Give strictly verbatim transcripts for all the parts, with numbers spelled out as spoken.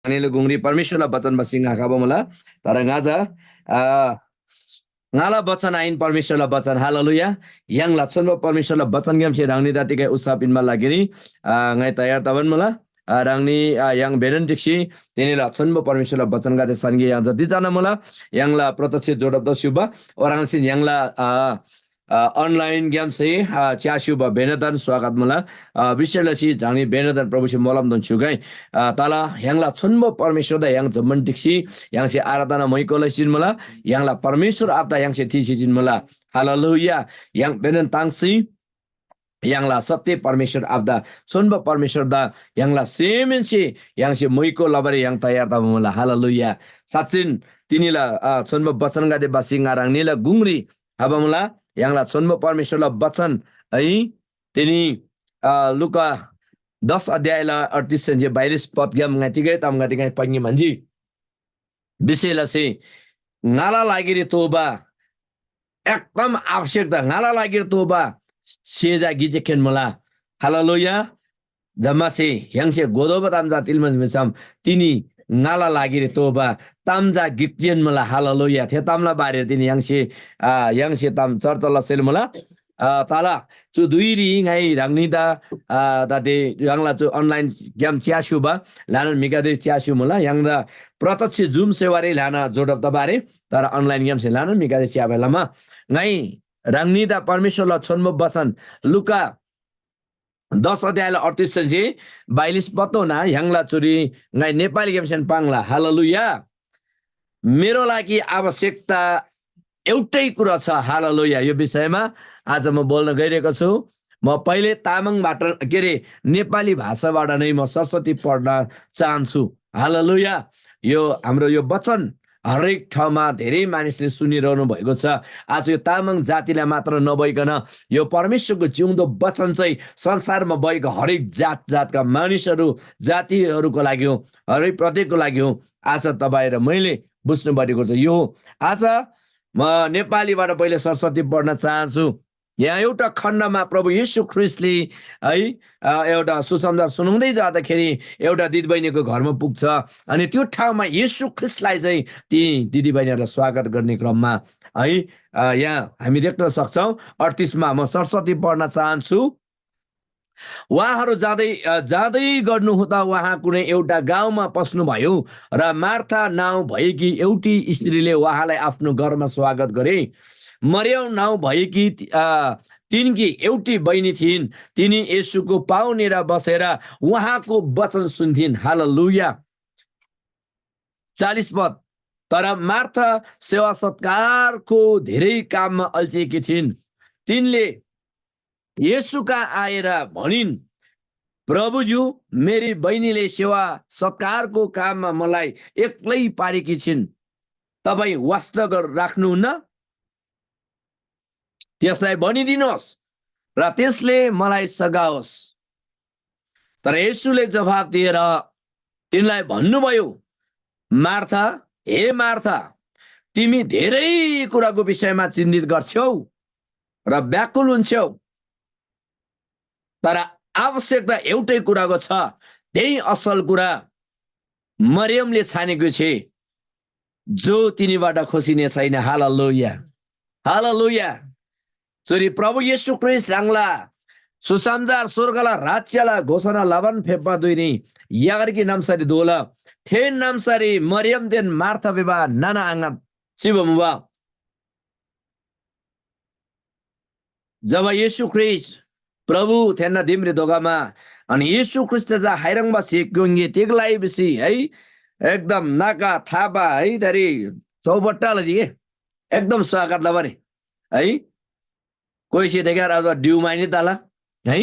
ह्राङनीला गुङरी परमेश्‍वरला बचन बसी ङाखबा मुला। तर ङाचा, आ, ङाला बचन आहिन, परमेश्‍वरला बचन। हालेलुया। य्‍हाङला छोन्‍बो परमेश्‍वरला बचनग्‍यामसे ह्राङनीदा तिगै उत्साह पिन्‍बा लागिरी, आ, ङाइ तयार तबान मुला। आ, ह्राङनी, आ, य्‍हाङ भेनन ढिक्‍सी तिनीला छोन्‍बो परमेश्‍वरला बचनगदे सन्‍गे य्‍हाङ जति जना मुला, य्‍हाङला प्रत्यक्ष जोडब तस्‍युबा, ओह्राङसेन य्‍हाङला, आ, अ, online ग्‍यामसे, अ, च्‍यास्‍युबा भेनदन स्वागत मुला। अ, विशेष लसी ह्राङनी भेनदन प्रभुसे मोलमदोन स्‍युगै। अ, तला य्‍हाङला छोन्‍बो परमेश्‍वरदा य्‍हाङ जम्‍मान ढिक्‍सी य्‍हाङसे आराधना मैको लसीन मुला। य्‍हाङला परमेश्‍वर आबादा य्‍हाङसे थीसी जिन्‍मुला। हालेलुया। य्‍हाङ भेनन ताङ्सी य्‍हाङला सत्य परमेश्‍वर आबादा, छोन्‍बो परमेश्‍वरदा य्‍हाङला सेमहेन्‍से य्‍हाङसे मैको लबारी य्‍हाङ तयार तबा मुला। हालेलुया। साँच्‍चिन तिनीला, अ, छोन्‍बो बचनगदे बासी ङा ह्राङनीला गुङरी खबा मुला। य्‍हाङला छोन्‍बो परमेश्‍वरला बचन है, तिनी, अ, लुका दस अध्यायला अडतिस सेन्‍से बयालिस पदग्‍याम ङाइ तिगै ताम ङाइ तिगै पाङ्‌गे म्‍हन्‍जी। विषय लसी ङाला लागिरी तोःबा, एकदम आवश्यकता, ङाला लागिरी तोःबा सेजा गिजे खेन मुला। हालेलुया। जम्‍मासे य्‍हाङसे गोदोबा ताम चा तिल्‍मन भिसम तिनी ङाला लागिरी तोःबा ताम चा गिक जेन मुला। हालेलुया। थे तामला बारेर तिनी य्‍हाङसे, आ, य्‍हाङसे ताम चर्चा लसेल मुला। आ, तला चु धुइरी ङाइ ह्राङनीदा, आ, दाते य्‍हाङला चु online ग्‍याम च्‍यास्‍युबा ल्‍हानान म्‍हिगदे च्‍यास्‍यु मुला। य्‍हाङदा प्रत्यक्ष Zoom सेवारी ल्‍हाना जोडब तबारे, तर online ग्‍यामसे ल्‍हानान म्‍हिगदे च्‍याबा लमा ङाइ ह्राङनीदा परमेश्‍वरला छोन्‍बो बचन लुका दस अध्यायला अडतिस सेन्‍से बयालिस पत्तोना य्‍हाङला चुरी ङाइ नेपालीग्‍यामसेन पाङ्ला। हालेलुया। मेरो लागि आवश्यकता एउटै कुरा छ। हालेलुया। यो विषयमा आज म बोल्न गइरहेको छु। म पहिले तामाङबाट, के अरे, नेपाली भाषाबाट नै म सरस्वती पढ्न चाहन्छु। हालेलुया। यो हाम्रो यो वचन हरेक ठाउँमा धेरै मानिसले सुनिरहनु भएको छ। आज यो तामाङ जातिलाई मात्र नभइकन यो परमेश्वरको जिउँदो वचन चाहिँ संसारमा भएको हरेक जात जातका मानिसहरू, जातिहरूको लागि हो, हरेक प्रत्येकको लागि हो। आज तपाईँ र मैले बुझ्नुपर्ने कुरा चाहिँ यो हो। आज म नेपालीबाट पहिले सरस्वती पढ्न चाहन्छु। यहाँ एउटा खण्डमा प्रभु येशू ख्रीष्टले है, अ, एउटा सुसमाचार सुनाउँदै जाँदाखेरि एउटा दिदीबहिनीको घरमा पुग्छ। अनि त्यो ठाउँमा येशू ख्रीष्टलाई चाहिँ ती दिदीबहिनीहरूलाई स्वागत गर्ने क्रममा है, अ, यहाँ हामी देख्न सक्छौँ। अडतिसमा म सरस्वती पढ्न चाहन्छु। उहाँहरू जाँदै, अ, जाँदै गर्नुहुँदा उहाँ कुनै एउटा गाउँमा पस्नुभयो र मार्था नाउँ भएकी एउटी स्त्रीले उहाँलाई आफ्नो घरमा स्वागत गरे। मरियम नाउँ भएकी, अ, तिनकी एउटी बहिनी थिइन्। तिनी येशूको पाउनेर बसेर उहाँको वचन सुन्थिन्। हालेलुया। चालिस पद, तर मार्था सेवा सत्कारको धेरै काममा अल्झिएकी थिइन्। तिनले येशूका आएर भनिन्, "प्रभुज्यू, मेरी बहिनीले सेवा सत्कारको काममा मलाई एक्लै पारेकी छिन्। तपाईँ वास्ता गर-, राख्नुहुन्न? त्यसलाई भनिदिनुहोस् र त्यसले मलाई सघाओस्।" तर येशूले जवाफ दिएर तिनलाई भन्नुभयो, "मार्था, हे मार्था, तिमी धेरै कुराको विषयमा चिन्तित गर्छ्यौ र व्याकुल हुन्छ्यौ, तर आवश्यकता एउटै कुराको छ, त्यही असल कुरा मरियमले छानेको छे, जो तिनीबाट खोसिने छैन।" हालेलुया। हालेलुया। चुरी प्रभु येशू ख्रीष्‍ट ह्राङला सुसमाचार स्वर्गला राज्‍यला घोषणा लबान फेप्‍बा धुइरी यागरकी नाम्‍सारी दोला। थे नाम्‍सारी मरियमदेन मार्था भिबा नाना आङा चिबा मुबा। जब येशू ख्रीष्‍ट प्रभु थेन्‍ना दिमरी धोखमा, अनि येशू ख्रीष्‍ट चा हाइरङ्बा स्‍हे क्‍योङ्‌गे तिगलाई भिसी है, एकदम नाका थापा है, धरी चौबट्टा लजी के, एकदम स्वागत लबारी है। कोइसे देख्यार अब डिउमाइनी तला है।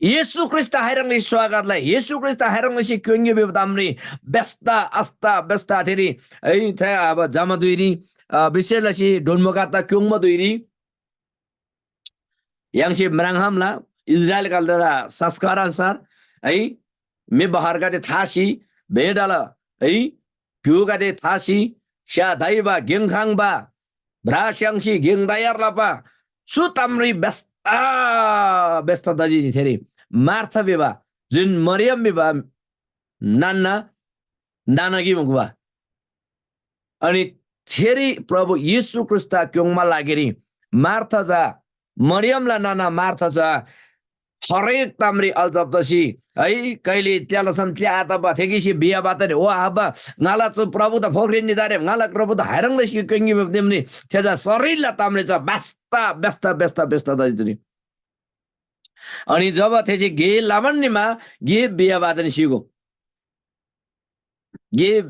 येशू ख्रीष्‍ट हाइरङ्‌ले स्वागतलाई, येशू ख्रीष्‍ट हाइरङ्‌ले क्‍योङ्‌गे भिबा तामरी व्यस्त, आस्था व्यस्त थेरी है, थे अब जमा धुइरी, अ, विशेष लसी डोन्‍बोका त क्‍योङ्‍बा धुइरी य्‍हाङसे म्राङ्‌खम्‍ला इस्राएल कालला संस्कार अनुसार है, मे बहरगदे थासी भेडाला है, ग्‍युगदे थासी स्‍या दाइबा गेङ ख्राङ्बा भ्रा स्‍याङ्सी गेङ तयार लबा चु तामरी व्यस्त, व्यस्त तजी थेरी मार्था भिबा, जुन मरियम भिबा नाना, नाना गिक मुबा। अनि थेरी प्रभु येशू ख्रीष्‍टदा क्‍योङ्‍बा लागिरी मार्था चा, मरियमला नाना मार्था चा हरेक तामरी अल्झब तसी, है, कैले त्याला सम त्या तबा थेगीसे बिया बातरी, "ओ आबा, ङाला चु प्रभु त फोख्री निदारे, ङाला प्रभु त हाइरङ लसी क्‍योङ्गी दिमनी।" थे चा शरीरला तामरी चा व्यस्त, व्यस्त, व्यस्त, व्यस्त तजी तुनी। अनि जब थेसे गे लबान निमा गे बिया बातरी सिगो। गे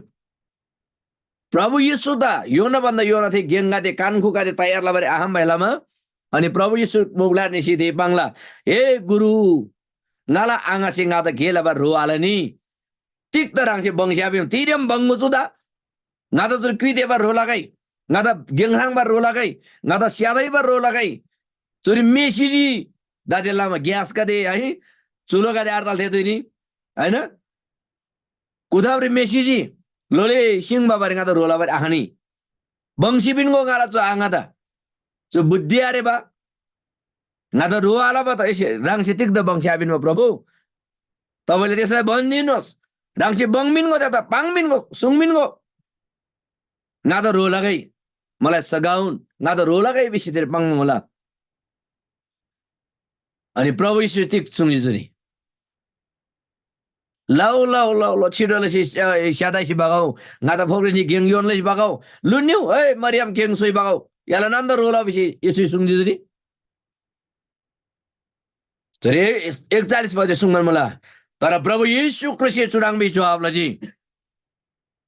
प्रभु येशूदा योना भन्दा योना थे गेङगदे कानखुगदे तयार लबारी आखम्‍बाइ लमा, अनि प्रभु येशू मुबा ग्‍लारी निसी थे पाङ्ला, "ए गुरु, ङाला आङासे ङादा गे लबारी ह्रो आलनी। तिग्‍दा ह्राङसे बङ्सी आपिन्‍गो? तिरेम बङ्‍गो चुदा? ङादा चुरी क्‍युइ तेबारी ह्रो लगै, ङादा गेङ ह्राङबारी ह्रो लगै, ङादा स्‍यादैबारी ह्रो लगै। चुरी मे सिजी, दाते लमा ग्‍यासगदे है, चुलोगदे आर तल थेतुइनी, हैन? कुथापरी मे सिजी, लोले सिङ बाबारी ङादा ह्रो लबारी आखनी। बङ्सी पिन्‍गो ङाला चु आङादा। चु बुद्धि आरेबा। ङादा ह्रो आलबा त एसे ह्राङसे तिग्‍दा बङ्सी आपिन्‍बा प्रभु? तपाईँले त्यसलाई भनिदिनुहोस्। ह्राङसे बङ्मिन्‍गो, त्यता पाङ्मिन्‍गो, सुङ्मिन्‍गो। ङादा ह्रो लगै, मलाई सघाउन, ङादा ह्रो लगै भिसी तिर पाङ्‍बा मुला।" अनि प्रभु येशूसे तिग सुङ्जी जुनी? "लौ, लौ, लौ, लौ, छिटो लसी स्‍या-, स्‍यादासी बगौ, ङादा फोक्रेन्‍सी गेङ योन लसी बगौ, लुन्‍यु, ए मरियम गेङ सोइ बगौ, याला नन्‍द ह्रो लौ" भिसी येशूसे सुङ्जी जुनी। चुरी एकचालिस बजे सुङ्बान मुला। तर प्रभु येशू ख्रीष्‍टसे चुह्रङ् भिसी जोहाब लजी,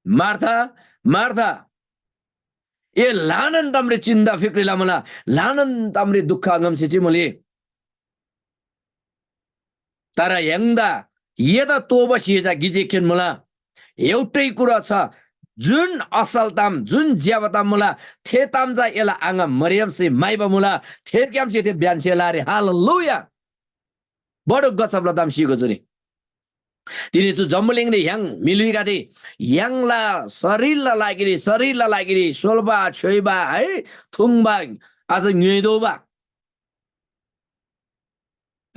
"मार्था, मार्था, ए ल्‍हानान तामरी चिन्‍दा फिक्री लमुला, ल्‍हानान तामरी दुख ङ्‌हम्‍सी चिमुली। तर य्‍हाङदा एदा तोःबा स्‍हे चा गिकखेन मुला। एउटै कुरा छ, जुन असल ताम, जुन ज्‍यबा ताम मुला, थे ताम चा एला आङा मरियमसे म्‍हाइबा मुला, थेग्‍यामसे थे ब्‍यान्‍सेला आरे।" हालेलुया। बडो गजबला ताम सिगो चुरी। तिनी चु जम्‍बुलिङरी य्‍हाङ म्‍हिलुइगदे य्‍हाङला शरीरला लागिरी, शरीरला लागिरी सोल्‍बा, छ्‌योइबा, है, थुङ्बा, अझ ङ्‌योइतोःबा,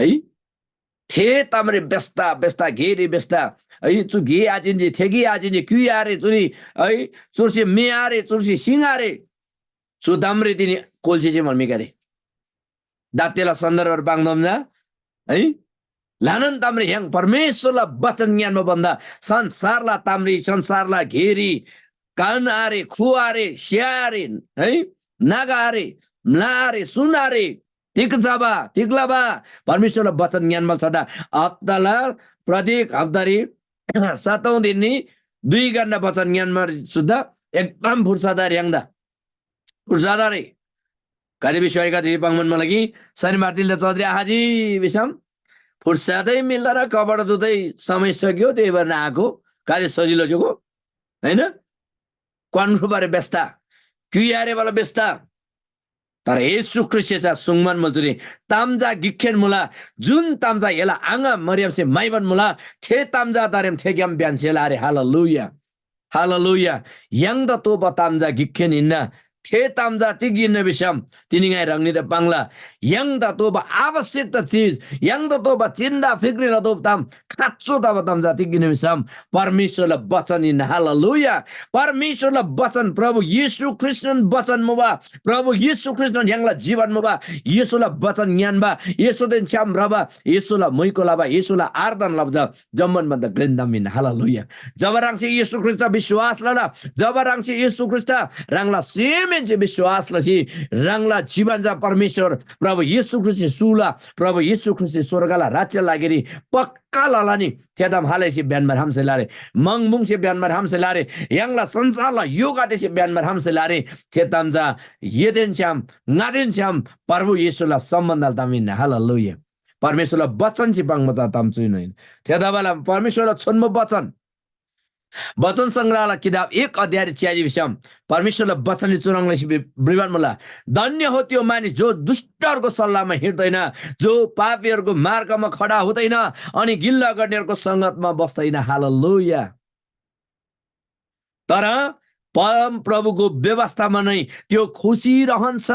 है, थे तामरी व्यस्त, व्यस्त, गेरी व्यस्त, है, चु गे आचिन्‍जी, थे गे आचिन्‍जी, क्‍युइ आरे चुरी, है, चुर्सी मे आरे, चुर्सी सिङ आरे, चु तामरी तिनी कोल्‍सी चिमुला म्‍हिगदे। दातेला सन्दर्भर पाङ्‌तोःमा चा, है, ल्‍हानान तामरी य्‍हाङ परमेश्‍वरला वचन ङ्‌यान्‍बा भन्‍दा संसारला तामरी, संसारला गेरी, कान आरे, खु आरे, स्‍या आरे, है, नागा आरे, म्‍ला आरे, सुन आरे, तिग चबा, तिग लबा, परमेश्‍वरला वचन ङ्‌यान्‍बाला छटा हप्‍ताला प्रत्येक हप्‍तारी सातौं दिननी दुई घण्‍टा वचन ङ्‌यान्‍बारी सुद्धा एकदम फुर्सद आरे य्‍हाङदा। फुर्सद आरे। कति विश्‍वासीगदे पाङ्‌बान मुला कि शनिबार तिलदा चौधरी आहाजी भिसम फुर्सदै मिल्दा र कपडा धुँदै समय सकियो, त्यही भएर आएको। कति सजिलो जुगो, होइन? क्‍वान ख्रुबारी व्यस्त, क्‍युइ आरेबाला व्यस्त। तर येशू ख्रीष्‍टसे चा सुङ्बान मुला चुरी, ताम चा गिकखेन मुला, जुन ताम चा एला आङा मरियमसे म्‍हाइबान मुला, थे ताम चा दारेम थेग्‍याम ब्‍यान्‍सेला आरे। हालेलुया। हालेलुया। य्‍हाङदा तोःबा ताम चा गिकखेन हिन्‍ना। थे ताम चा तिग हिन्‍ना भिसम, तिनी ङाइ ह्राङनीदा पाङ्ला। य्‍हाङदा तोःबा आवश्यकता चिज, य्‍हाङदा तोःबा चिन्‍दा फिक्री लतोःबा ताम, खाँचो तबा ताम चा तिग हिन्‍ना भिसम, परमेश्‍वरला वचन हिन्‍ना। हालेलुया। परमेश्‍वरला वचन, प्रभु येशू ख्रीष्‍टन वचन मुबा। प्रभु येशू ख्रीष्‍टन य्‍हाङला जीवन मुबा। येशूला वचन ङ्‌यान्‍बा, येशूदेन छ्‌याम भ्रबा, येशूला मुइको लबा, येशूला आराधना लबा चा जम्‍मान भन्‍दा घ्रेन ताम हिन्‍ना। हालेलुया। जब ह्राङसे येशू ख्रीष्‍टदा विश्‍वास लला, जब ह्राङसे येशू ख्रीष्‍टदा ह्राङला सेमहेन्‍से विश्‍वास लसी ह्राङला जीवन चा परमेश्‍वर प्रभु येशू ख्रीष्‍टसे सुला, प्रभु येशू ख्रीष्‍टसे स्‍वर्गला राज्‍य लागिरी पक्‍का लला नि, थे ताम हालैसे ब्यान्‍बर हामसे लारे, मङमुङसे ब्यान्‍बर हामसे लारे, य्‍हाङला संसारला योगदेसे ब्यान्‍बर हामसे लारे, थे ताम चा एदेन छ्‌याम, ङादेन छ्‌याम प्रभु येशूला सम्‍बन्‍धला ताम हिन्‍ना। हालेलुया। परमेश्‍वरला बचनसे पाङ्बा चा ताम चुइन हिन। थेतबाला परमेश्‍वरला छोन्‍बो बचन, बचन संग्रहला किताब एक अध्यायरी च्‍याजी भिसम परमेश्‍वरला बचनले चुह्रङ् लसी भि-, भ्रिबान मुला, "धन्य हो त्यो मानिस जो दुष्टहरूको सल्लाहमा हिँड्दैन, जो पापीहरूको मार्गमा खडा हुँदैन, अनि गिल्ला गर्नेहरूको सङ्गतमा बस्दैन।" हालेलुया। तर परमप्रभुको व्यवस्थामा नै त्यो खुसी रहन्छ।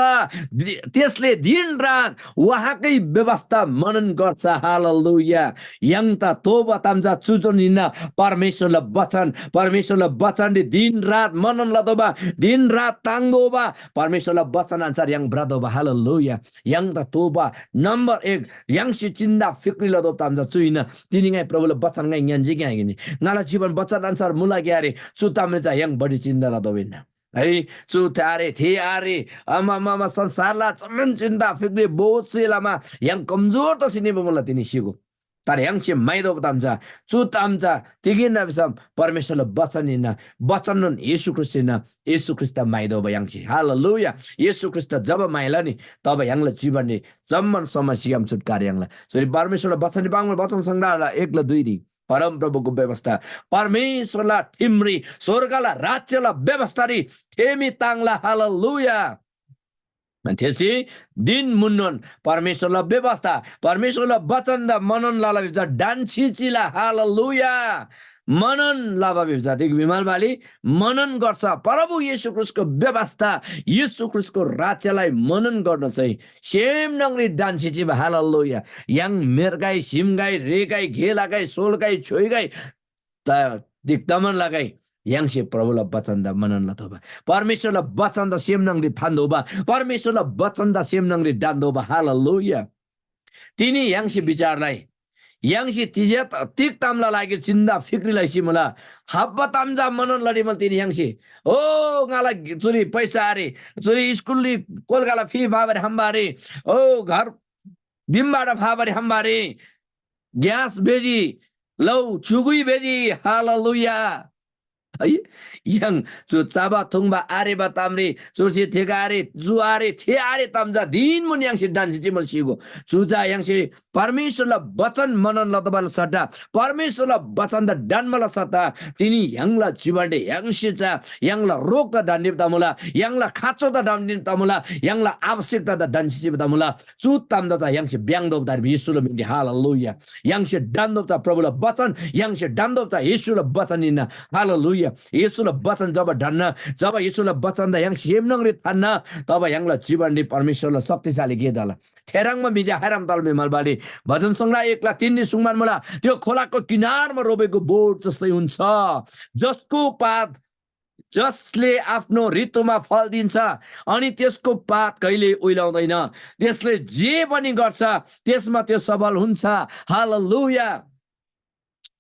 दि-, त्यसले दिन रात उहाँकै व्यवस्था मनन गर्छ। हालेलुया। य्‍हाङदा तोःबा ताम चा चुचोन हिन्‍ना, परमेश्‍वरला बचन, परमेश्‍वरला बचनरी दिन रात मनन लतोःबा, दिन रात ताङ्तोःबा, परमेश्‍वरला बचन अन्‍सार य्‍हाङ भ्रतोःबा। हालेलुया। य्‍हाङदा तोःबा नम्‍बर एक य्‍हाङसे चिन्‍दा फिक्री लतोःबा ताम चा चु हिन्‍ना, तिनी ङाइ प्रभुला बचन ङाइ ङ्‌यान्‍जी कि आङ्‌यान्‍जी? ङाला जीवन बचन अन्‍सार मुला कि आरे? चु तामरी चा य्‍हाङ बढी चिन्‍दा लतोःबा हिन्‍ना। है, चु थे आरे, थे आरे, आमा, मामा, संसारला जम्‍मान चिन्‍दा फिक्री बोझसे लमा य्‍हाङ कमजोर तसी निबा मुला तिनी सिगो। तर य्‍हाङसे म्‍हाइतोःबा ताम चा, चु ताम चा तिग हिन्‍ना भिसम परमेश्‍वरला बचन हिन्‍ना, बचननोन येशू ख्रीष्‍ट हिन्‍ना, येशू ख्रीष्‍टदा म्‍हाइतोःबा य्‍हाङसे। हालेलुया। येशू ख्रीष्‍टदा जब म्‍हाइला नि, तब य्‍हाङला जीवनरी जम्‍मान समस्याग्‍याम छुटकारा याङ्ला। चुरी परमेश्‍वरला बचनरी पाङ्बा बचन संग्रहला एकला दुईरी परमप्रभुको व्यवस्था, परमेश्‍वरला ठिमरी, स्वर्गला राज्‍यला व्यवस्थारी थेमी ताङ्ला। हालेलुया। थेसे दिन मुन्‍नोन परमेश्‍वरला व्यवस्था, परमेश्‍वरला बचनदा मनन लला भिजा डान्‍सी चिला। हालेलुया। मनन लबा भिजा तिग भिमल बाली मनन गर्छ। प्रभु येशू ख्रीष्‍टको व्यवस्था, येशू ख्रीष्‍टको राज्‍यलाई मनन गर्न चाहिँ सेम न्‍हङरी डान्‍सी चिबा। हालेलुया। य्‍हाङ मेरगाई, सिमगाई, रेगाई, घेलागाई, सोलगाई, छोइगाई, त दिक्‍तमन लगाई य्‍हाङसे प्रभुला बचनदा मनन लतोःबा, परमेश्‍वरला बचनदा सेम न्‍हङरी थान्‍तोःबा, परमेश्‍वरला बचनदा सेम न्‍हङरी डान्‍तोःबा। हालेलुया। तिनी य्‍हाङसे विचारलाई य्‍हाङसे तिजे तिग तामला लागिर चिन्‍दा फिक्री लैसी मुला। हब्‍बा ताम जा मनन लडी मुला तिनी य्‍हाङसे। ओ, ङाला चुरी पैसा आरे, चुरी स्कुलरी कोलकाला फी फाबारी हम्बा आरे। ओ, घर दिमबाट फाबारी हम्बा आरे। ग्‍यास भेजी, लौ चुगुइ भेजी। हालेलुया। है, य्‍हाङ चु चबा थुङ्बा आरेबा तामरी चुर्सी थेगा आरे, जु आरे, थे आरे ताम जा दिन मुन य्‍हाङसे डान्‍सी चिमल सिगो। चु जा य्‍हाङसे परमेश्‍वरला बचन मनन लतबाला सट्टा, परमेश्‍वरला बचनदा डान्‍बाला सट्टा, तिनी य्‍हाङला जीवनरी य्‍हाङसे चा य्‍हाङला रोगदा डान्‍डिब तमुला, य्‍हाङला खाँचोदा डान्‍डिब तमुला, य्‍हाङला आवश्यकतादा डान्‍सी चिब तमुला। चु तामदा चा य्‍हाङसे भ्‍याङ्‍तोःबा तार येशूला मिनरी। हालेलुया। य्‍हाङसे डान्‍तोःबा चा प्रभुला बचन, य्‍हाङसे डान्‍तोःबा चा येशूला बचन हिन्‍ना। हालेलुया। येशूला बचन जब ढन्‍ना, जब येशूला बचनदा य्‍हाङ सेम न्‍हङरी थान्‍ना, तब य्‍हाङला जीवनरी परमेश्‍वरला शक्तिशाली गे तला। थेह्रङ्बा म्‍हि जे हैराम तल म्‍हि मलबारी भजन संग्रह एकला तिनरी सुङ्मान मुला, त्यो खोलाको किनारमा रोपेको बोट जस्तै हुन्छ, जसको पात जसले आफ्नो ऋतुमा फल दिन्छ, अनि त्यसको पात कहिले ओइलाउँदैन। त्यसले जे पनि गर्छ, त्यसमा त्यो सफल हुन्छ। हालेलुया।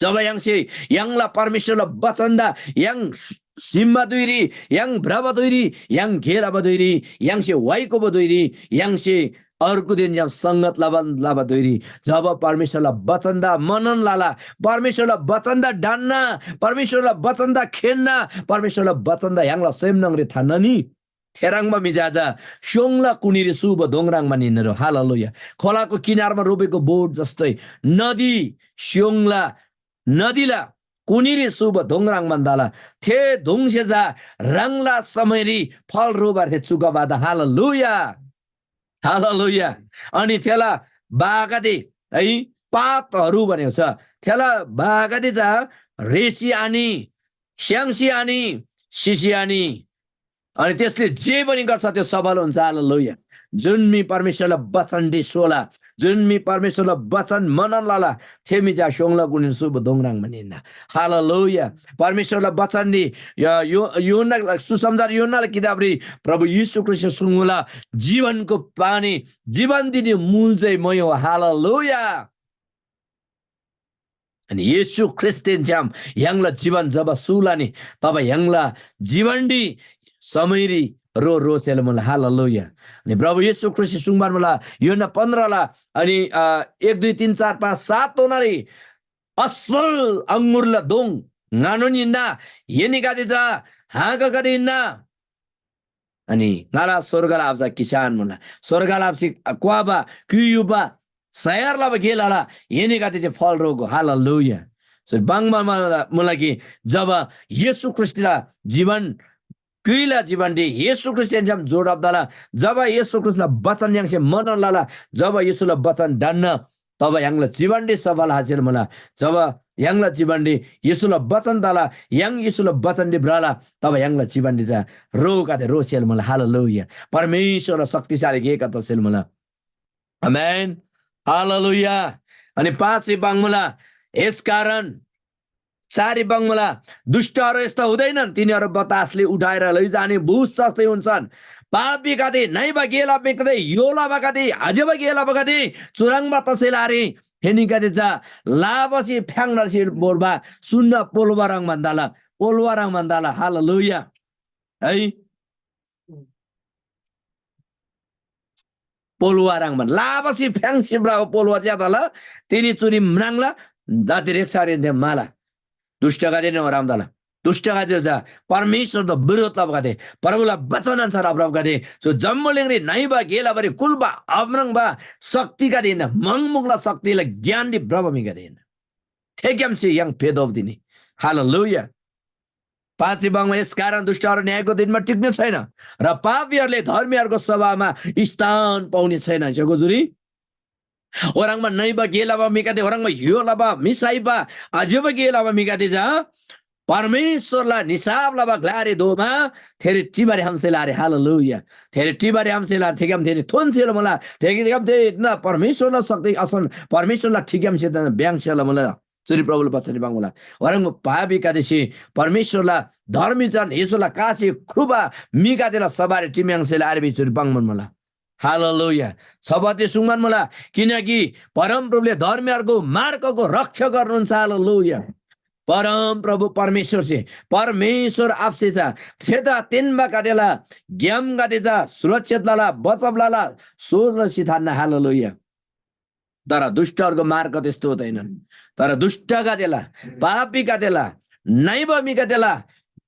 जब य्‍हाङसे य्‍हाङला परमेश्‍वरला बचनदा य्‍हाङ सिम्‍बा धुइरी, य्‍हाङ भ्रबा धुइरी, य्‍हाङ घेरबा धुइरी, य्‍हाङसे वाइकोबा धुइरी, य्‍हाङसे अर्गुदेन छ्‌याम संगत लबान लबा धुइरी जब परमेश्‍वरला बचनदा मनन लला, परमेश्‍वरला बचनदा ढन्‍ना, परमेश्‍वरला बचनदा खेन्‍ना, परमेश्‍वरला बचनदा य्‍हाङला सेम न्‍हङरी थान्‍ना नि, थेह्रङ्बा म्‍हि चा चा स्‍योङला कुनीरी सूबा दोङ ह्रङ्‌बान हिन्‍ना रो। हालेलुया। खोलाको किनारमा रोपेको बोट जस्तै नदी स्‍योङला नदीला कुनीरी सूबा दोङ ह्रङ्‌बान तला। थे दोङसे चा ह्राङला समयरी फल रोबार थे चुकबादा। हालेलुया। हालेलुया। अनि थेला बागदे है पातहरू भनेको छ। थेला बागदे चा रेसी आनी, स्याङ्सी आनी, सिसी आनी। अनि त्यसले जे पनि गर्छ त्यो सफल हुन्छ। हालेलुया। जुन मी परमेश्वरला बचनरी सोला, जुन मी परमेश्वरला बचन मनन लला, थे मी चा स्योङला गुणिन शुभ दोङराङ बनिन्‍ना। हालेलुया। परमेश्वरला बचनरी यो, यो, योना, सुसमाचार योनाला किताबरी प्रभु येशू ख्रीष्‍ट सुङ्मुला, जीवनको पानी, जीवन दिने मूल चाहिँ मै हो। हालेलुया। अनि येशू ख्रीष्‍टदेन छ्‌याम य्‍हाङला जीवन जब सुला नि, तब य्‍हाङला जीवनरी समयरी रो रोसेल मुला। हालेलुया। अनि प्रभु येशू ख्रीष्‍ट सुङ्बान मुला, योना पन्ध्रला अनि, अ, एक, दुई, तीन, चार, पाँच, सात तोनारी असल अङ्गुरला दोङ ङानोन हिन्‍ना, एनीगदे चा हाँगागदे हिन्‍ना। अनि ङाला स्‍वर्गला आबा चा किसान मुला। स्‍वर्गला आबासे क्‍वाबा, क्‍युयुबा, सयार लबा गे लला, एनीगदे जे फल रोगो। हालेलुया। सो बाङ्मा मुला, मुला कि जब येशू ख्रीष्‍टला जीवन, क्‍युइला जीवनरी येशू ख्रीष्‍टदेन छ्‌याम जोडब तला, जब येशू ख्रीष्‍टला बचन य्‍हाङसे मनन लला, जब येशूला बचन ढन्‍ना, तब य्‍हाङला जीवनरी सफल हासिल मुला। जब य्‍हाङला जीवनरी येशूला बचन तला, य्‍हाङ येशूला बचनरी भ्रला, तब य्‍हाङला जीवनरी चा रोगदे रोसेल मुला। हालेलुया। परमेश्‍वरला शक्तिशाली गेगदे तसेल मुला। आमेन। हालेलुया। अनि पाँचरी पाङ्मुला, यस कारण चाररी पाङ्मुला, दुष्टहरू यस्ता हुँदैनन्, तिनीहरू बतासले उठाएर लैजाने भुस जस्तै हुन्छन्। पापीगदे, नइबा गे लबागदे, य्‍हो लबागदे, आज्‍यबा गे लबागदे, चुह्रङ्बा तसेला आरे। थेनीगदे चा लाबासे फ्‍याङ्‌नासे बोर्बा सुन्‍ना पोल्‍बा ह्रङ् भन्‍दाला, पोल्‍बा ह्रङ् भन्‍दाला। हालेलुया। है। पोलुवा ह्रङ्‌बान लाबासी फ्‍याङ्सी भ्रबा पोलुवा ज्‍या तला, तिनी चुरी म्राङ्ला, दाती रेक्‍सारीन थे माला। दुष्‍टगदे नोराम तला। दुष्‍टगदे चा परमेश्‍वरदा विरोध लबागदे, प्रभुला वचन अन्‍सार आभ्रबागदे, जो जम्‍बुलिङरी नइबा गे लबारी कुल्‍बा आम्राङ्बा शक्तिगदे हिन्‍ना, मङमुङला शक्तिला ज्ञानरी भ्रबा म्‍हिगदे हिन्‍ना। थेग्‍यामसे य्‍हाङ फेतोःबा दिनी। हालेलुया। पाँचरी बाङमा, यस कारण दुष्‍टहरू न्‍यायको दिनमा टिक्‍ने छैन र पापीहरूले धर्मीहरूको सभामा स्थान पाउने छैन। स्‍य्‍हूगो जुनी, ओह्रङ्बा नइबा गे लबा म्‍हिगदे, ओह्रङ्बा य्‍हो लबा, म्‍हि साइबा, आज्‍यबा गे लबा म्‍हिगदे चा परमेश्‍वरला निसाफ लबा ग्‍लारी धोमा थेरी टिबारी हामसेला आरे। हालेलुया। थेरी टिबारी हामसेला आरे, थेग्‍याम थेनी थोन्‍सेला मुला। थेग्‍याम थे ना परमेश्‍वरला शक्ति असन, परमेश्‍वरला ठिग्‍यामसे तना ब्‍याङ्सेला मुला। चुरी प्रभुला बचनरी पाङ्‌मुला। ओह्रङ् पापीगदेसे परमेश्‍वरला धर्मी जन येशूला कासे ख्रुबा म्‍हिगदेला सभारी टिम्‍याङ्सेला आरे भिसी चुरी पाङ्‌मुला। हालेलुया। छबते सुङ्‌मान मुला, किनकि परमप्रभुले धर्मीहरूको मार्गको रक्षा गर्नुहुन्छ। हालेलुया। परमप्रभु परमेश्‍वरसे, परमेश्‍वर आबासे चा थेदा तेन्‍बागदेला ग्‍यामगदे चा सुरक्षित लला, बचब लला, सोझ लसी थान्‍ना। हालेलुया। तर दुष्‍टहरूको मार्ग त्यस्तो हुँदैनन्। तर दुष्‍टगदेला, पापीगदेला, नइबा म्‍हिगदेला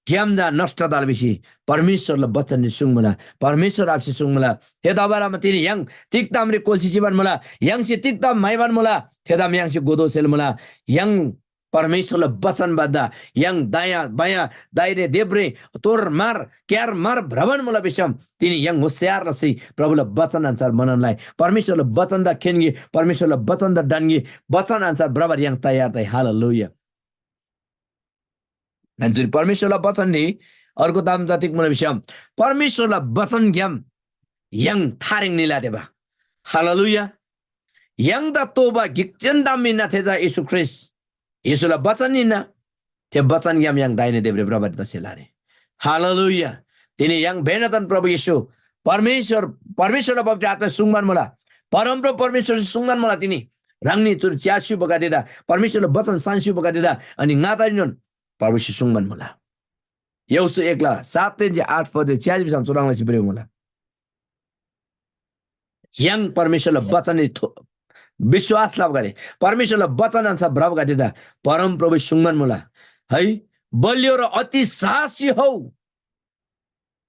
ग्‍याम चा नष्‍ट तला भिसी परमेश्‍वरला बचनरी सुङ्मुला, परमेश्‍वर आबासे सुङ्मुला। थेतबासेलमा तिनी य्‍हाङ तिग तामरी कोल्‍सी चिबान मुला, य्‍हाङसे तिग ताम म्‍हाइबान मुला, थे ताम य्‍हाङसे गोदोसेल मुला। य्‍हाङ परमेश्‍वरला बचन भन्‍दा य्‍हाङ दायाँ बायाँ, दाहिने देब्रे, तोर मार, क्‍यार मार भ्रबान मुला भिसम, तिनी य्‍हाङ होशियार लसी प्रभुला बचन अन्‍सार मनन लइ। परमेश्‍वरला बचनदा खेन्‍गे, परमेश्‍वरला बचनदा ढन्‍गे, बचन अन्‍सार भ्रबारी य्‍हाङ तयार तइ। हालेलुया। जुन परमेश्‍वरला बचनरी अर्को ताम चा तिग मुला भिसम, परमेश्‍वरला बचनग्‍याम य्‍हाङ थारेङ निला देबा। हालेलुया। य्‍हाङदा तोःबा गिकजेन ताम हिन्‍ना, थे चा येशू ख्रीष्‍ट। येशूला बचन हिन्‍ना। थे बचनग्‍याम य्‍हाङ दाहिने देब्रे भ्रबारी तसेला आरे। हालेलुया। तिनी य्‍हाङ भेनतन प्रभु येशू परमेश्‍वर, परमेश्‍वरला पवित्र आत्‍मा सुङ्बान मुला। परमप्रभु परमेश्‍वरसे सुङ्बान मुला तिनी। ह्राङनी चुर च्‍यास्‍यु बगदेदा, परमेश्‍वरला बचन सान्‍स्‍यु बगदेदा, अनि ङादारीनोन प्रभुसे सुङ्बान मुला। यहोशू एकला सातदेन जे आठ पदरी च्‍याजी भिसम चुह्रङ् लसी भ्रिउ मुला। य्‍हाङ परमेश्‍वरला बचनरी थो-, विश्‍वास लबागदे, परमेश्‍वरला बचन अन्‍सार भ्रबागदेदा परमप्रभु सुङ्बान मुला। है, बलियो र अति साहसी हौ।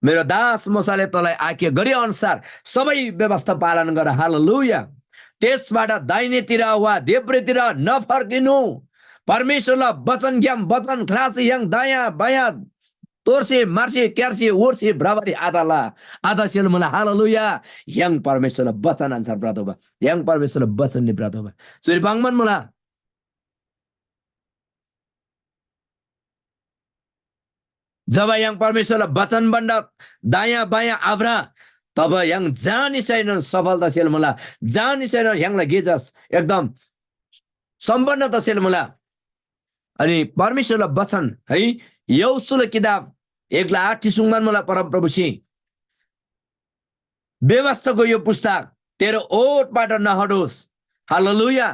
मेरो दास मोशाले तँलाई आज्ञा गरे अनुसार सबै व्यवस्था पालन गर। हालेलुया। त्यसबाट दाहिनेतिर वा देब्रेतिर नफर्किनु। परमेश्‍वरला बचनग्‍याम बचन ख्‍लासी य्‍हाङ दायाँ बायाँ तोर्सी, मार्सी, क्‍यार्सी, ओर्सी भ्रबारी आतला। आतसेल मुला। हालेलुया। य्‍हाङ परमेश्‍वरला बचन अन्‍सार भ्रतोःबा। य्‍हाङ परमेश्‍वरला बचनरी भ्रतोःबा। चुरी पाङ्‌बान मुला। जब य्‍हाङ परमेश्‍वरला बचन भन्‍दा दायाँ बायाँ आभ्र, तब य्‍हाङ जानिसैनोन सफल तसेल मुला। जानिसैनोन य्‍हाङला गे जस एकदम सम्पन्न तसेल मुला। अनि परमेश्‍वरला बचन है, यहोशूला किताब एकला आठरी सुङ्बान मुला परमप्रभुसे। व्यवस्थाको यो पुस्तक तेरो ओठबाट नहटोस्। हालेलुया।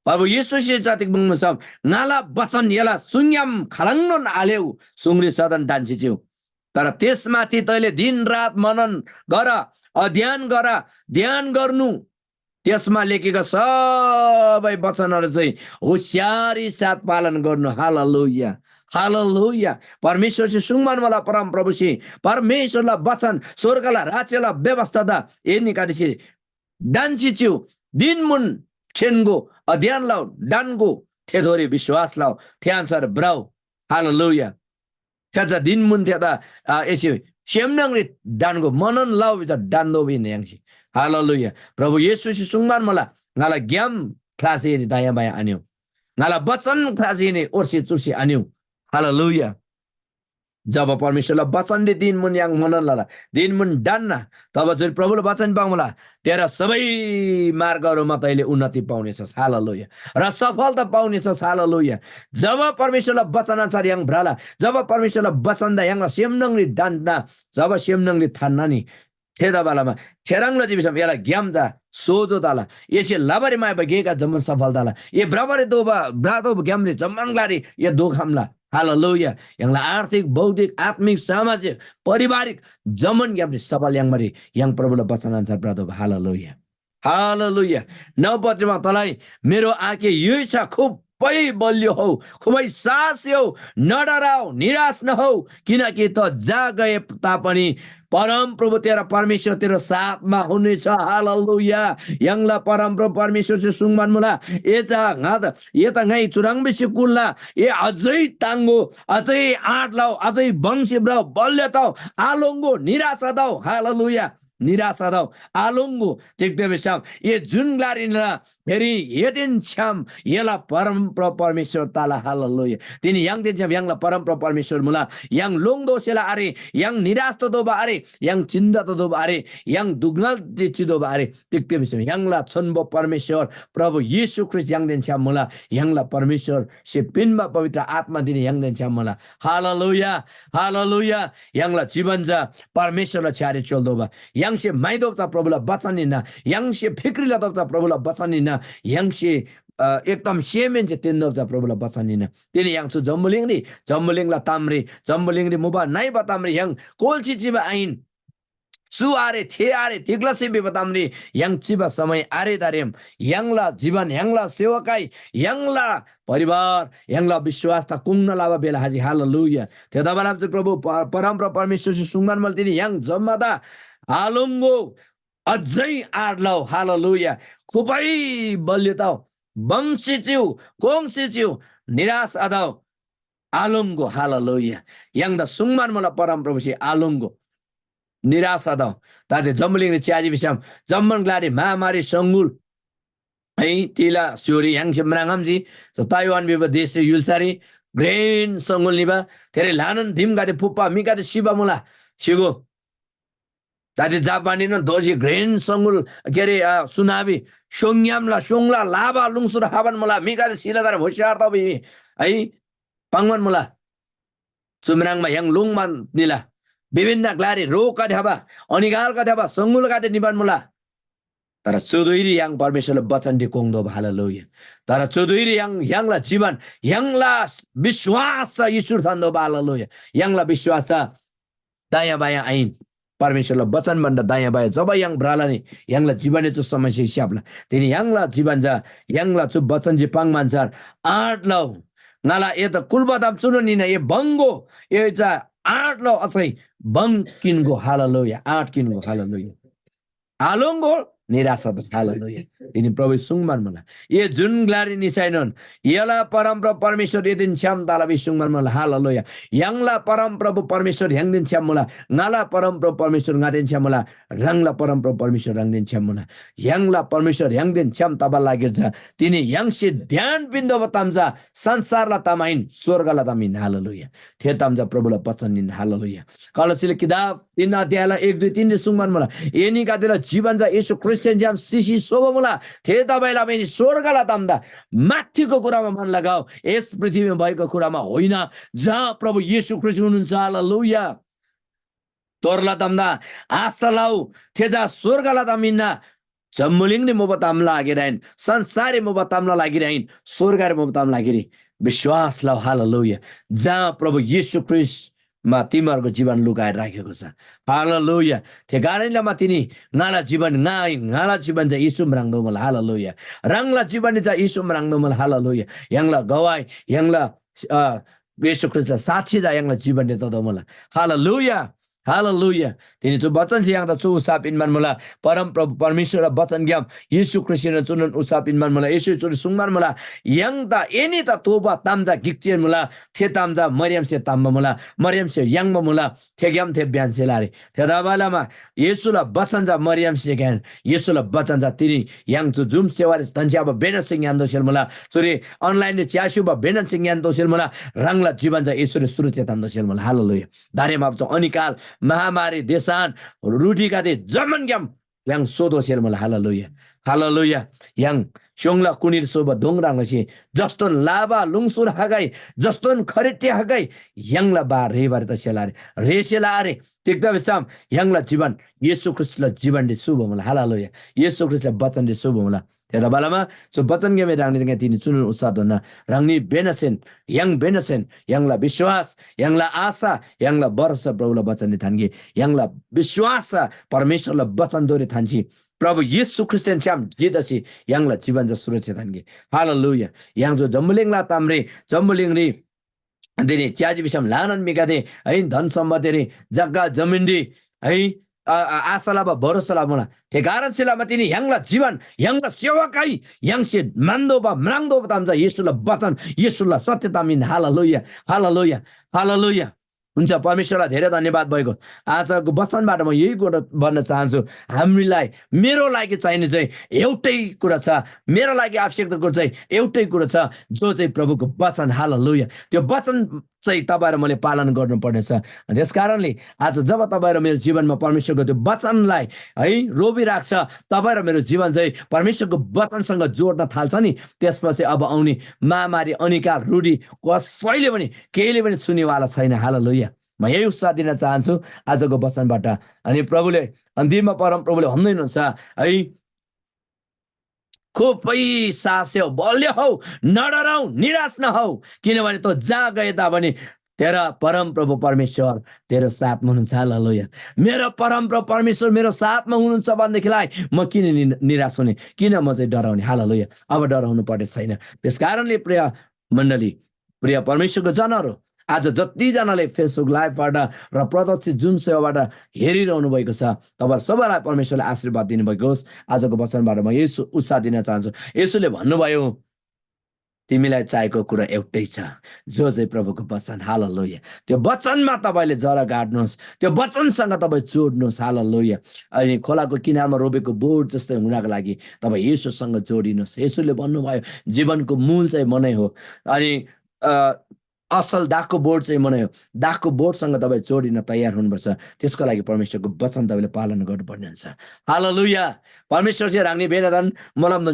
प्रभु येशूसे जतिक मुङमा छ, ङाला बचन एला सुङग्‍याम खालङनोन आलेउ, सुङरी सदन ढान्‍सी चिउ। तर त्यसमाथि तैँले दिन रात मनन गर, अध्ययन गर, ध्यान गर्नु। त्यसमा लेखेका सबै वचनहरू चाहिँ होसियारी साथ पालन गर्नु। Hallelujah, hallelujah. परमेश्‍वरसे सुङ्बान मुला, परमप्रभुसे परमेश्‍वरला वचन, स्वर्गला राज्यला व्यवस्था त एनीगदेसे ढान्‍सी चिउ, दिनमुन खेन्‍गो, अध्ययन लउ, ढन्‍गो, थेथोरी विश्‍वास लउ, थे अन्‍सार भ्रउ। हालेलुया। थेचा दिनमुन थेदा, आ, एसे सेम न्‍हङरी ढन्‍गो, मनन लउ भिजा ढन्‍दो भिन य्‍हाङसे। हालेलुया। प्रभु येशूसे सुङ्बान मुला, ङाला ग्‍याम ख्लासी एनी दायाँ बायाँ आनिउ। ङाला बचन ख्लासी एनी ओर्सी चुर्सी आनिउ। हालेलुया। जब परमेश्‍वरला बचनरी दिनमुन य्‍हाङ मनन लला, दिनमुन ढन्‍ना, तब जुन प्रभुला बचन पाङ्‌मुला, तेरा सबै मार्गहरूमा तैँले उन्नति पाउनेछस्। हालेलुया। र सफलता पाउनेछस्। हालेलुया। जब परमेश्‍वरला बचन अनुसार य्‍हाङ भ्रला, जब परमेश्‍वरला बचनदा य्‍हाङला सेमनङरी ढन्‍ना, जब सेमनङरी थान्‍ना नि, थेतबालमा थेह्रङ् लजी भिसम एला ग्‍याम चा सोजो तला। एसे लबारी म्‍हाइबा गेगा जम्‍मान सफल तला। ए भ्रबारी दोबा, भ्रतोःबा ग्‍यामरी जम्‍मान ग्‍लारी ए दोखम्‍ला। हालेलुया। य्‍हाङला आर्थिक, बौद्धिक, आत्मिक, सामाजिक, पारिवारिक जम्‍मान ग्‍यामरी सफल याङ्बारी य्‍हाङ प्रभुला वचन अन्‍सार भ्रतोःबा। हालेलुया। हालेलुया। नौ पत्रीमा तँलाई मेरो आके यो इच्छा खुबै बलियो हौ, खुबै साहसी हौ, नडराउ, निराश नहौ, किनकि तँ जहाँ गए तापनि परमप्रभु तेरो परमेश्वर तेरो साथमा हुनेछ। हालेलुया। य्‍हाङला परमप्रभु परमेश्वरसे सुङ्बान मुला, ए चा ङादा, ए त ङाइ चुह्रङ् भिसी कुल्‍ला, ए अझै ताङ्‍गो, अझै आँट लउ, अझै वंशी भ्रउ, बलियो तउ, आलोङ्‍गो, निराशा तउ। हालेलुया। निराशा तउ, आलोङ्‍गो। तिग्‍दा भिसम ए जुन ग्‍लारी निला, फेरि एदेन छ्‌याम एला परमप्रभु परमेश्वर तला। हालेलुया। तिनी य्‍हाङदेन छ्‌याम य्‍हाङला परमप्रभु परमेश्वर मुला। य्‍हाङ लोङ्‌तोःसेला आरे, य्‍हाङ निराश ततोःबा आरे, य्‍हाङ चिन्ता ततोःबा आरे, य्‍हाङ दुख ङाल चितोःबा आरे। तिग्‍दा भिसम य्‍हाङला छोन्‍बो परमेश्वर प्रभु येशू ख्रीष्‍ट य्‍हाङदेन छ्‌याम मुला। य्‍हाङला परमेश्‍वरसे पिन्‍बा पवित्र आत्‍मा तिनी य्‍हाङदेन छ्‌याम मुला। Hallelujah, hallelujah. य्‍हाङला जीवन चा परमेश्‍वरला छ्‌यारी च्‍योल्‍तोःबा। य्‍हाङसे म्‍हाइतोःबा चा प्रभुला बचन हिन्‍ना। य्‍हाङसे फिक्री लतोःबा चा प्रभुला बचन हिन्‍ना। य्‍हाङसे, अ, एकदम सेमहेन्‍से तेन्‍तोःबा चा प्रभुला बचन हिन्‍ना। तिनी य्‍हाङ चु जम्‍बुलिङरी, जम्‍बुलिङला तामरी, जम्‍बुलिङरी मुबा नइबा तामरी य्‍हाङ कोल्‍सी चिबा आहिन। चु आरे, थे आरे, तिग लसी भिबा तामरी य्‍हाङ चिबा समय आरे तारेम। य्‍हाङला जीवन, य्‍हाङला सेवकाई, य्‍हाङला परिवार, य्‍हाङला विश्‍वासदा कुङ्ना लबा बेला हजी। हालेलुया। थेतबासेलमा चाहिँ प्रभु प-, परमप्रभु परमेश्‍वरसे सुङ्बान मुला, तिनी य्‍हाङ जम्‍मादा आलोङ्‍गो, अझै आँट लउ। हालेलुया। खुबै बलियो तउ, वंशी चिउ, कोङ्‌सी चिउ, निराश आतउ, आलोङ्‍गो। हालेलुया। य्‍हाङदा सुङ्बान मुला परमप्रभुसे, आलोङ्‍गो, निराश आतउ। दान्‍दे जम्‍बुलिङरी च्‍याजी भिसम जम्‍मान ग्‍लारी महामारी सङ्‌गुल, है, तिला स्‍य्‍होरी य्‍हाङसे म्राङ्‌आम्‍जी। ताइवान भिबा देशसे य्‍हुल्‍सारी घ्रेन सङ्‌गुल निबा, थेरी ल्‍हानान दिमगदे फुप्‍बा, म्‍हिगदे सिबा मुला, सिगो। दान्‍दे जापानरीनोन दोःसी घ्रेन सङ्‌गुल, के अरे, अ, सुनामी, स्‍योङग्‍यामला, स्‍योङला लाबा लुङसुर खबान मुला, म्‍हिगदे सिला तर होशियार तउ भिबा, है, पाङ्‌बान मुला। चु म्राङ्बा य्‍हाङ लोङ्‌बान निला। विभिन्न ग्‍लारी रोगगदे खबा, अनिकालगदे खबा, सङ्‌गुलगदे निबान मुला। तर चु धुइरी य्‍हाङ परमेश्‍वरला बचनरी कोङ्‌तोःबा। हालेलुया। तर चु धुइरी य्‍हाङ, य्‍हाङला जीवन, य्‍हाङला विश्‍वास चा येशूरी थान्‍तोःबा। हालेलुया। य्‍हाङला विश्‍वास चा दायाँ बायाँ आहिन। परमेश्‍वरला बचन भन्‍दा दायाँ बायाँ जब य्‍हाङ भ्रला नि, य्‍हाङला जीवनरी चु समस्या स्‍याप्‍ला। तिनी य्‍हाङला जीवन चा य्‍हाङला चु बचन जे पाङ्बा अन्‍छार आँट लउ। ङाला एदा कुल्‍बा ताम चुनोन हिन्‍ना, ए बङ्‍गो, ए चा आँट लउ, अझै बङ किन्‍गो। हालेलुया, आँट किन्‍गो। हालेलुया। आलोङ्‍गो, निराशा तउ। हालेलुया। तिनी प्रभु सुङ्बान मुला। ए जुन ग्‍लारी निसैनोन एला परमप्रभु परमेश्‍वर एदेन छ्‌याम तला भिसी सुङ्बान मुला। हालेलुया। य्‍हाङला परमप्रभु परमेश्‍वर य्‍हाङदेन छ्‌याम मुला। ङाला परमप्रभु परमेश्‍वर ङादेन छ्‌याम मुला। ह्राङला परमप्रभु परमेश्‍वर ह्राङदेन छ्‌याम मुला। य्‍हाङला परमेश्‍वर य्‍हाङदेन छ्‌याम तबा लागिर चा तिनी य्‍हाङसे ध्यान पिन्‍तोःबा ताम चा संसारला ताम आहिन, स्‍वर्गला ताम हिन्‍ना। हालेलुया। थे ताम चा प्रभुला बचन हिन्‍ना। हालेलुया। कलस्सीला किताब तीन अध्यायला एक, दुई, तीनरी सुङ्बान मुला, एनीगदेला जीवन चा येशू ख्रीष्‍टदेन छ्‌याम सिसी सोबा मुला। थेतबासेलमा एनी स्‍वर्गला तामदा माथिको कुरामा मन लगाओ, यस पृथ्वीमा भएको कुरामा होइन, जहाँ प्रभु येशू ख्रीष्‍ट हुनुहुन्छ। हालेलुया। तोरला तामदा आशा लउ, थे चा स्‍वर्गला ताम हिन्‍ना। जम्‍बुलिङरी मुबा तामला लागिरी आहिन, संसाररी मुबा तामला लागिरी आहिन, स्‍वर्गरी मुबा तामला लागिरी विश्‍वास लउ। हालेलुया। जहाँ प्रभु येशू ख्रीष्‍टमा तिमीहरूको जीवन लुकाएर राखेको छ। हालेलुया। थे कारणले लमा तिनी ङाला जीवन ङा आहिन, ङाला जीवन चाहिँ येशू म्राङ्दो मुला। हालेलुया। ह्राङला जीवन चाहिँ येशू म्राङ्दो मुला। हालेलुया। य्‍हाङला गवाही, य्‍हाङला, अ, येशू ख्रीष्‍टला साक्षी चा य्‍हाङला जीवनरी ततोःमुला। हालेलुया। हालेलुया। तिनी चु बचनसे य्‍हाङदा चु उत्साह पिन्‍बान मुला। परमप्रभु परमेश्‍वरला बचनग्‍याम येशू ख्रीष्‍टसेन चुनोन उत्साह पिन्‍बान मुला। येशू चुरी सुङ्बान मुला, य्‍हाङदा एनीदा तोःबा ताम चा गिक जेन मुला। थे ताम चा मरियमसे ताम्‍बा मुला, मरियमसे याङ्बा मुला। थेग्‍याम थे ब्‍यान्‍सेला आरे। थेतबालमा येशूला बचन चा मरियमसे घ्‍यान, येशूला बचन चा तिनी य्‍हाङ चु जुम सेवारी धन्‍छ्‌याबा बेनसे ङ्‌यान दोसेल मुला। चुरी अनलाइनरी च्‍यास्‍युबा बेनसे ङ्‌यान दोसेल मुला। ह्राङला जीवन चा येशूरी सुरक्षित तान दोसेल मुला। हालेलुया। दारेमाप चा अनिकाल, महामारी, देशान, रुढीगदे जम्‍मानग्‍याम य्‍हाङ सोतोसेल मुला। हालेलुया। हालेलुया। य्‍हाङ स्‍योङला कुनीर सोबा दोङ ह्रङ् लसी जस्तोन लाबा लुङसुर हगै, जस्तोन खरिट्‍टे हगै य्‍हाङला बा रेबारी तसेला आरे, रेसेला आरे। तिग्‍दा भिसम य्‍हाङला जीवन येशू ख्रीष्‍टला जीवनरी सुबा मुला। हालेलुया। येशू ख्रीष्‍टला बचनरी सुबा मुला। थेतबालमा चु बचनग्‍यामे ह्राङनी तिनी चुनोन उत्साह दोन्‍ना। ह्राङनी बेनसेन, य्‍हाङ बेनसेन, य्‍हाङला विश्‍वास, य्‍हाङला आशा, य्‍हाङला भरोसा प्रभुला बचनरी थान्‍गे। य्‍हाङला विश्‍वास चा परमेश्‍वरला बचनदोरी थान्‍सी प्रभु येशू ख्रीष्‍टदेन छ्‌याम जे तसी य्‍हाङला जीवन चा सुरक्षित थान्‍गे। हालेलुया। य्‍हाङ जो जम्‍बुलिङला तामरी, जम्‍बुलिङरी तिनी च्‍याजी भिसम ल्‍हानान म्‍हिगदे है, धन सम्‍पत्तिरी, जग्‍गा जमिनरी है, आ, आ, आशा लबा भरोसा लबा मुला। थे कारणसे लमा तिनी य्‍हाङला जीवन, य्‍हाङला सेवकाई, य्‍हाङसे मान्दोबा, म्राङ्दोबा ताम चा येशूला बचन, येशूला सत्य ताम हिन। Hallelujah, hallelujah, hallelujah. हुन्छ, परमेश्‍वरलाई धेरै धन्यवाद भएको। आजको वचनबाट म यही कुरा भन्न चाहन्छु, हामीलाई, मेरो लागि चाहिने चाहिँ एउटै कुरा छ, मेरो लागि आवश्यकता कुरा चाहिँ एउटै कुरा छ, जो चाहिँ प्रभुको वचन। हालेलुया। त्यो वचन चाहिँ तपाईँ र मैले पालन गर्नुपर्नेछ। अनि त्यस कारणले आज जब तपाईँ र मेरो जीवनमा परमेश्वरको त्यो वचनलाई है रोपिराख्छ, तपाईँ र मेरो जीवन चाहिँ परमेश्वरको वचनसँग जोड्न थाल्छ नि, त्यसपछि अब आउने महामारी, अनिकाल, रुढी कसैले पनि, केहीले पनि छुनेवाला छैन। हालेलुया। म यही उत्साह दिन चाहन्छु आजको वचनबाट। अनि प्रभुले, अन्तिममा परम प्रभुले भन्दै हुनुहुन्छ है, खुबै साहसी हौ, बलियो हौ, नडराउ, निराश नहौ, किनभने तँ जहाँ गए तापनि तेरो परमप्रभु परमेश्वर तेरो साथमा हुनुहुन्छ। हालेलुया। मेरो परमप्रभु परमेश्वर मेरो साथमा हुनुहुन्छ भनेदेखिलाई म किन नि-, निराश हुने, किन म चाहिँ डराउने? हालेलुया। अब डराउनु पर्ने छैन। त्यस कारणले प्रिय मण्डली, प्रिय परमेश्वरको जनहरू, आज जतिजनाले Facebook live बाट र प्रत्यक्ष जुम सेवाबाट हेरिरहनु भएको छ, तपाईँहरू सबैलाई परमेश्वरले आशीर्वाद दिनुभएको होस्। आजको वचनबाट म यसो उत्साह दिन चाहन्छु। यसोले भन्नुभयो, तिमीलाई चाहिएको कुरा एउटै छ, जो चाहिँ प्रभुको वचन। हालेलुया। त्यो वचनमा तपाईँले जरा गाड्नुहोस्, त्यो वचनसँग तपाईँ जोड्नुहोस्। हालेलुया। अनि खोलाको किनारमा रोपेको बोट जस्तै हुनको लागि तपाईँ येशूसँग जोडिनुहोस्। येशूले भन्नुभयो, जीवनको मूल चाहिँ म नै हो। अनि, अ, असल दाखको बोट चाहिँ म नै हो। दाखको बोटसँग तपाईँ जोडिन तयार हुनुपर्छ। त्यसको लागि परमेश्वरको वचन तपाईँले पालन गर्नुपर्ने हुन्छ। हालेलुया। परमेश्वर चाहिँ ह्राङनी बेनादन मोलमदन